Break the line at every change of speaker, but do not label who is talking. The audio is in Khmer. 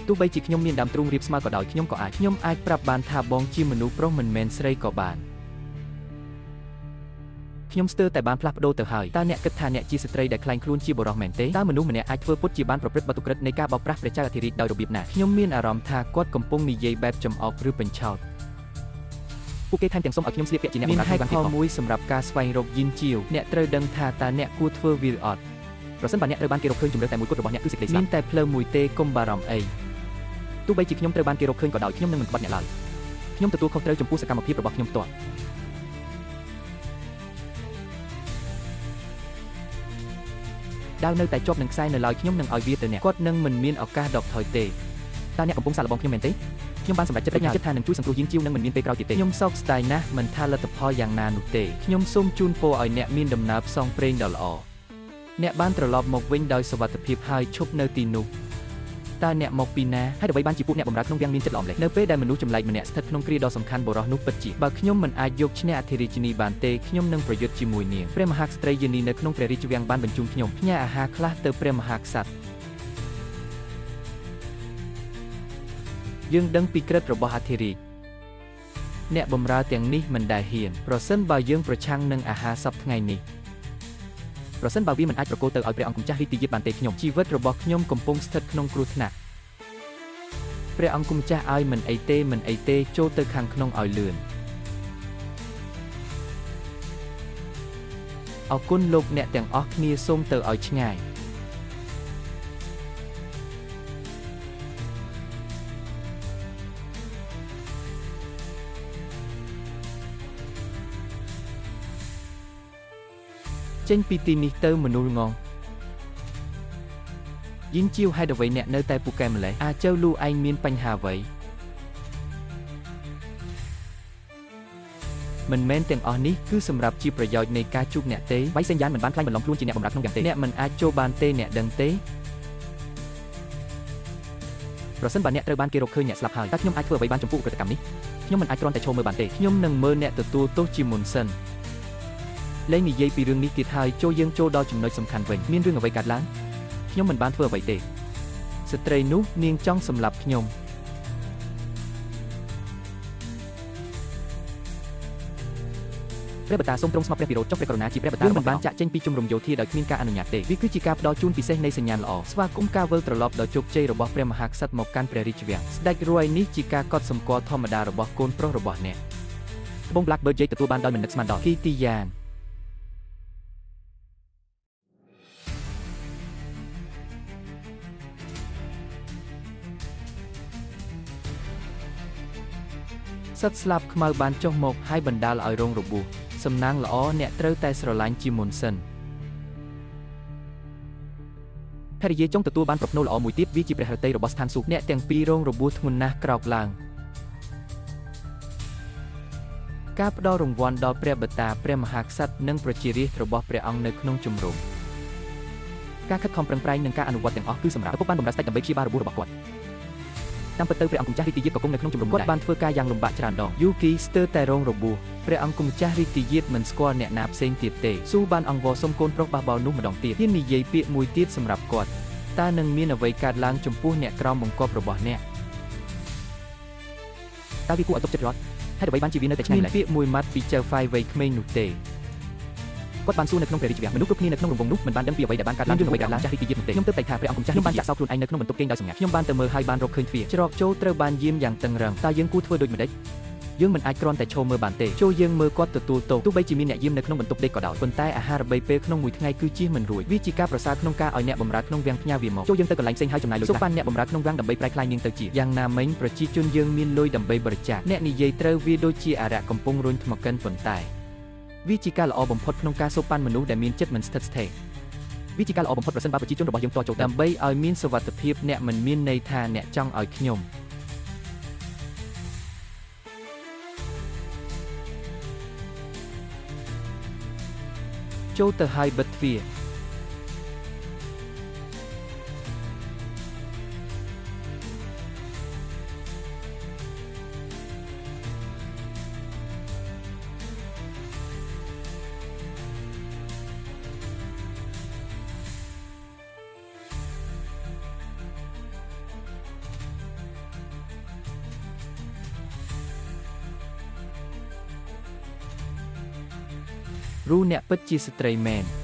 ទោះបីជាខ្ញុំមានដើមទ្រូងរាបស្មើក៏ដោយខ្ញុំក៏អាចខ្ញុំអាចប្រាប់បានថាបងជាមនុស្សប្រុសមិនមែនស្រីក៏បានខ្ញុំស្ទើរតែបានផ្លាស់ប្ដូរទៅហើយតើអ្នកគិតថាអ្នកជាស្ត្រីដែលក្លែងខ្លួនជាបុរសមែនទេតើមនុស្សម្នាក់អាចធ្វើពុតជាបានប្រព្រឹត្តបទឧក្រិដ្ឋនៃការបោកប្រាស់ព្រះចៅអធិរាជដោយរបៀបណាខ្ញុំមានអារម្មណ៍ថាគាត់កំពុងនិយាយបែបចំអកឬបញ្ឆោតពួកគេថែមទាំងសុំឲ្យខ្ញុំស្លៀកពាក់ជាអ្នកបម្រើក្នុងវាំងទៀតផងមួយសម្រាប់ការស្វែងរកយីនជាវអ្នកត្រូវដឹងថាតើអ្នកគួរធ្វើវាឬអត់ប្រសិនបើអ្នកត្រូវបានគេរកឃើញជម្រើសតែមួយគត់របស់អ្នកគឺសេចក្តីស្លាប់មានតែផ្លូវមួយទេកុំបារម្ភអីទោះបីជាខ្ញុំត្រូវបានគេរកឃើញក៏ដោយខ្ញុំនឹងមិនក្បត់អ្នកឡើយខ្ញុំទទួលខុសត្រូវចំពោះសកម្មភាពរបស់ខ្ញុំផ្ទាល់ដាវនៅតែជាប់នឹងខ្សែនៅឡើយខ្ញុំនឹងឲ្យវាទៅអ្នកគាត់នឹងមិនមានឱកាសដកថយទេតើអ្នកកំពុងសាកល្បងខ្ញុំមែនទេខ្ញុំបានសម្រេចចិត្តចិត្តថានឹងជួយសង្គ្រោះយីនជីវនឹងមិនមានពេលក្រោយទៀតទេខ្ញុំសោកស្ដាយណាស់មិនថាលទ្ធផលយ៉ាងណានោះទេខ្ញុំសូមជូនពរឲ្យអ្នកមានដំណើរផ្សងព្រេងដ៏ល្អអ្នកបានត្រឡប់មកវិញដោយសុវត្ថិភាពហើយឈប់នៅទីនោះតើអ្នកមកពីណាហើយអ្វីបានជាពួកអ្នកបម្រើក្នុងវាំងមានចិត្តល្អម្ល៉េះនៅពេលដែលមនុស្សចម្លែកម្នាក់ស្ថិតក្នុងគ្រាដ៏សំខាន់បុរសនោះពិតជាបើខ្ញុំមិនអាចយកឈ្នះអធិរាជិនីបានទេខ្ញុំនឹងប្រយុទ្ធជាមួយនាងព្រះមហាក្សត្រីយានីនៅក្នុងព្រះរាជវាំងបានបញ្ជូនខ្ញុំផ្ញើអាហារខ្លះទៅព្រះមហាក្សត្រយើងដឹងពីក្រិតរបស់អធិរាជអ្នកបម្រើទាំងនេះមិនដែលហ៊ានប្រសិនបើយើងប្រឆាំងនឹងអាហារសព្វថ្ងៃនេះប្រសិនបើវាមិនអាចប្រគល់ទៅឲ្យព្រះអង្គម្ចាស់រាជទាយាទបានទេខ្ញុំជីវិតរបស់ខ្ញុំកំពុងស្ថិតក្នុងគ្រោះថ្នាក់ព្រះអង្គម្ចាស់ឲ្យមិនអីទេមិនអីទេចូលទៅខាងក្នុងឲ្យលឿនអរគុណលោកអ្នកទាំងអស់គ្នាសូមទៅឲ្យឆ្ងាយចេញពីទីនេះទៅមនុស្សងងយីនជាវហេតុអ្វីអ្នកនៅតែពូកែម្លេះអាចៅលូឯងមានបញ្ហាអ្វីមិនមែនទាំងអស់នេះគឺសម្រាប់ជាប្រយោជន៍នៃការជួបអ្នកទេបៃសេងយ៉ានមិនបានក្លែងបន្លំខ្លួនជាអ្នកបម្រើក្នុងយ៉ាងទេអ្នកមិនអាចចូលបានទេអ្នកដឹងទេប្រសិនបើអ្នកត្រូវបានគេរកឃើញអ្នកស្លាប់ហើយតើខ្ញុំអាចធ្វើអ្វីបានចំពោះឧក្រិដ្ឋកម្មនេះខ្ញុំមិនអាចគ្រាន់តែឈរមើលបានទេខ្ញុំនឹងមើលអ្នកទទួលទោសជាមុនសិនលែងនិយាយពីរឿងនេះទៀតហើយចូលយើងចូលដល់ចំណុចសំខាន់វិញមានរឿងអ្វីកើតឡើងខ្ញុំមិនបានធ្វើអ្វីទេស្ត្រីនោះនាងចង់សម្លាប់ខ្ញុំព្រះបតាសូមទ្រង់ស្មោះព្រះពិរោធចុះព្រះករុណាជាព្រះបតាយើងមិនបានចាក់ចេញពីជំរំយោធាដោយគ្មានការអនុញ្ញាតទេវាគឺជាការផ្ដល់ជូនពិសេសនៃសញ្ញាណល្អស្វាគមន៍ការវិលត្រឡប់ដ៏ជោគជ័យរបស់ព្រះមហាក្សត្រមកកាន់ព្រះរាជវាំងស្ដេចរួយនេះជាការកត់សម្គាល់ធម្មតារបស់កូនប្រុសរបស់អ្នកត្បូង Blackbird យាយទទួលបានដោយមិននឹកស្មានដល់គីទីយ៉ានសត្វស្លាបខ្មៅបានចុះមកហើយបណ្ដាលឲ្យរងរបួសសំណាងល្អអ្នកត្រូវតែស្រឡាញ់ជាមុនសិនភរិយាចុងទទួលបានប្រផ្នូលល្អមួយទៀតវាជាព្រះហឫទ័យរបស់ស្ថានសួគ៌អ្នកទាំងពីររងរបួសធ្ងន់ណាស់ក្រោកឡើងការផ្ដល់រង្វាន់ដល់ព្រះបតាព្រះមហាក្សត្រនិងប្រជារាស្ត្ររបស់ព្រះអង្គនៅក្នុងជំរំការខិតខំប្រឹងប្រែងនិងការអនុវត្តទាំងអស់គឺសម្រាប់ឪពុកបានបម្រើស្ដេចដើម្បីព្យាបាលរបួសរបស់គាត់តាមពិតទៅព្រះអង្គម្ចាស់រាជទាយាទក៏គង់នៅក្នុងជំរំគាត់បានធ្វើការយ៉ាងលំបាកច្រើនដងយូគីស្ទើរតែរងរបួសព្រះអង្គម្ចាស់រាជទាយាទមិនស្គាល់អ្នកណាផ្សេងទៀតទេស៊ូបានអង្វរសុំកូនប្រុសបះបោរនោះម្ដងទៀតហ៊ាននិយាយពាក្យមួយទៀតសម្រាប់គាត់តើនឹងមានអ្វីកើតឡើងចំពោះអ្នកក្រោមបង្គាប់របស់អ្នកតើវាគួរឲ្យទុកចិត្តរត់ហេតុអ្វីបានជាវានៅតែឆ្ងាញ់ម្ល៉េះមានពាក្យមួយម៉ាត់ពីចៅហ្វាយវ័យក្មេងនោះទេគាត់បានសួរនៅក្នុងព្រះរាជវាំងមនុស្សគ្រប់គ្នានៅក្នុងរង្វង់នោះមិនបានដឹងពីអ្វីដែលបានកើតឡើងរឿងអ្វីកើតឡើងចាស់រាជទាយាទនោះទេខ្ញុំទើបតែថាព្រះអង្គម្ចាស់ខ្ញុំបានចាក់សោខ្លួនឯងនៅក្នុងបន្ទប់គេងដោយសម្ងាត់ខ្ញុំបានទៅមើលហើយបានរកឃើញទ្វារច្រកចូលត្រូវបានយាមយ៉ាងតឹងរឹងតើយើងគួរធ្វើដូចម្តេចយើងមិនអាចគ្រាន់តែឈរមើលបានទេចូលយើងមើលគាត់ទទួលទោសទោះបីជាមានអ្នកយាមនៅក្នុងបន្ទប់ដេកក៏ដោយប៉ុន្តែអាហារបីពេលក្នុងមួយថ្ងៃគឺជៀសមិនរួចវាជាការប្រសើរក្នុងការឲ្យអ្នកបម្រើក្នុងវាំងផ្ញើវាមកចូលយើងទៅកន្លែងផ្សេងហើយចំណាយលុយសូកប៉ាន់អ្នកបម្រើក្នុងវាំងដើម្បីប្រែក្លាយនាងទៅជាយ៉ាងណាមិញប្រជាជនយើងមានលុយដើម្បីបរិច្ចាគអ្នកនិយាយត្រូវវាដូចជាអារៈកំពុងរុញថ្មកិនប៉ុន្តែវាជាការល្អបំផុតក្នុងការសូកប៉ាន់មនុស្សដែលមានចិត្តមិនស្ថិតស្ថេរវាជាការល្អបំផុតប្រសិនបើប្រជាជនរបស់យើងផ្ទាល់ចូលដើម្បីឲ្យមានសុវត្ថិភាពអ្នកមិនមានន័យថាអ្នកចង់ឲ្យខ្ញុំចូលទៅហើយបិទទ្វារ រូអ្នកពិតជាស្ត្រីមែន។